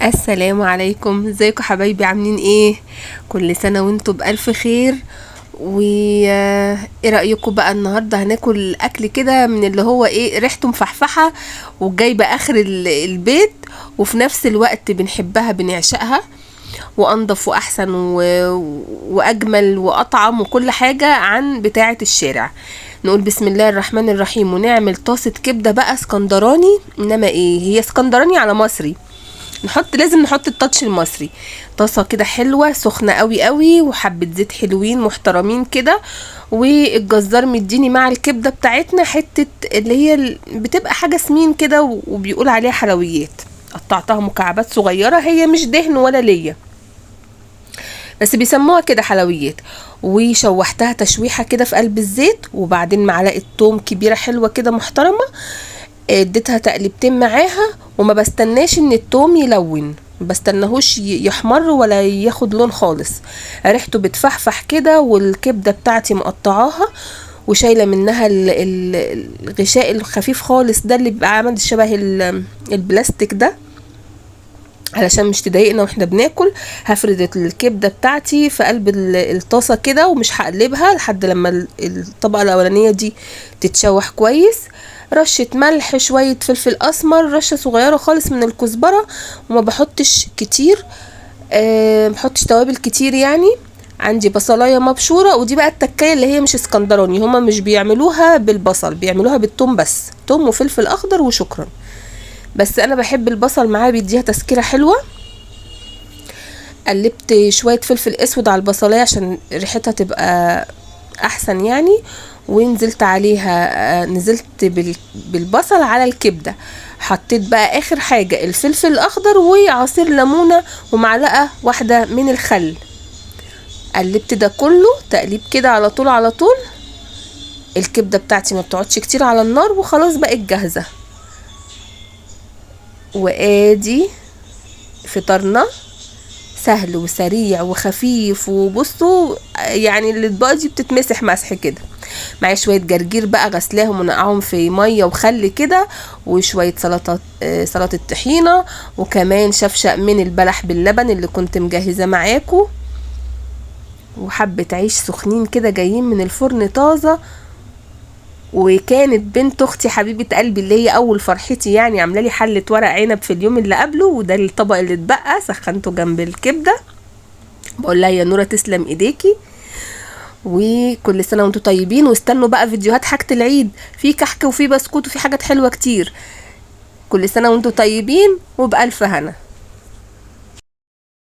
السلام عليكم، ازيكم حبايبي؟ عاملين ايه؟ كل سنة وانتم بألف خير. و ايه رأيكم بقى النهاردة هناكل اكل كده من اللي هو ايه ريحته مفحفحة وجايبة اخر البيت، وفي نفس الوقت بنحبها بنعشقها، وانضف واحسن واجمل واطعم وكل حاجة عن بتاعة الشارع. نقول بسم الله الرحمن الرحيم ونعمل طاسة كبدة بقى اسكندراني، انما ايه هي اسكندراني على مصري، لازم نحط التاتش المصري. طاسه كده حلوة سخنة قوي قوي، وحبه زيت حلوين محترمين كده، والجزار مديني مع الكبده بتاعتنا حتة اللي هي بتبقى حاجة سمين كده وبيقول عليها حلويات، قطعتها مكعبات صغيرة، هي مش دهن ولا ليا بس بيسموها كده حلويات، وشوحتها تشويحه كده في قلب الزيت، وبعدين معلقه توم كبيرة حلوة كده محترمه اديتها تقلبتين معاها، وما بستناش ان التوم يلون، ما بستناهوش يحمر ولا ياخد لون خالص، ريحته بتفحفح كده. والكبده بتاعتي مقطعاها وشايله منها الغشاء الخفيف خالص ده اللي بيبقى عامل شبه البلاستيك ده، علشان مش تضايقنا واحنا بناكل. هفرد الكبده بتاعتي في قلب الطاسه كده، ومش هقلبها لحد لما الطبقة الاولانية دي تتشوح كويس. رشه ملح، شوية فلفل اسمر، رشه صغيرة خالص من الكزبره، وما بحطش كتير، ما بحطش توابل كتير يعني. عندي بصلايه مبشوره، ودي بقى التكايه اللي هي مش اسكندراني، هما مش بيعملوها بالبصل، بيعملوها بالثوم بس، ثوم وفلفل اخضر وشكرا. بس انا بحب البصل معاه، بيديها تسكيره حلوة. قلبت شوية فلفل اسود على البصلايه عشان ريحتها تبقى احسن يعني، ونزلت عليها، نزلت بالبصل على الكبده. حطيت بقى اخر حاجة الفلفل الاخضر وعصير ليمونه ومعلقة واحدة من الخل. قلبت ده كله تقليب كده على طول على طول. الكبده بتاعتي ما بتقعدش كتير على النار، وخلاص بقت جاهزة. وادي فطارنا سهل وسريع وخفيف، وبصوا يعني الاطباق دي بتتمسح مسح كده. معايا شوية جرجير بقى غسلاهم ونقعهم في مية وخل كده، وشوية سلطة طحينه، وكمان شفشق من البلح باللبن اللي كنت مجهزة معاكم، وحبه عيش سخنين كده جايين من الفرن طازة. وكانت بنت اختي حبيبه قلبي اللي هي اول فرحتي يعني عامله لي حله ورق عنب في اليوم اللي قبله، وده الطبق اللي اتبقى سخنته جنب الكبده. بقول لها يا نوره تسلم ايديكي، وكل سنة وانتم طيبين. واستنوا بقى فيديوهات حاجة العيد، في كحك وفي بسكوت وفي حاجات حلوة كتير. كل سنة وانتم طيبين وبألف هنا.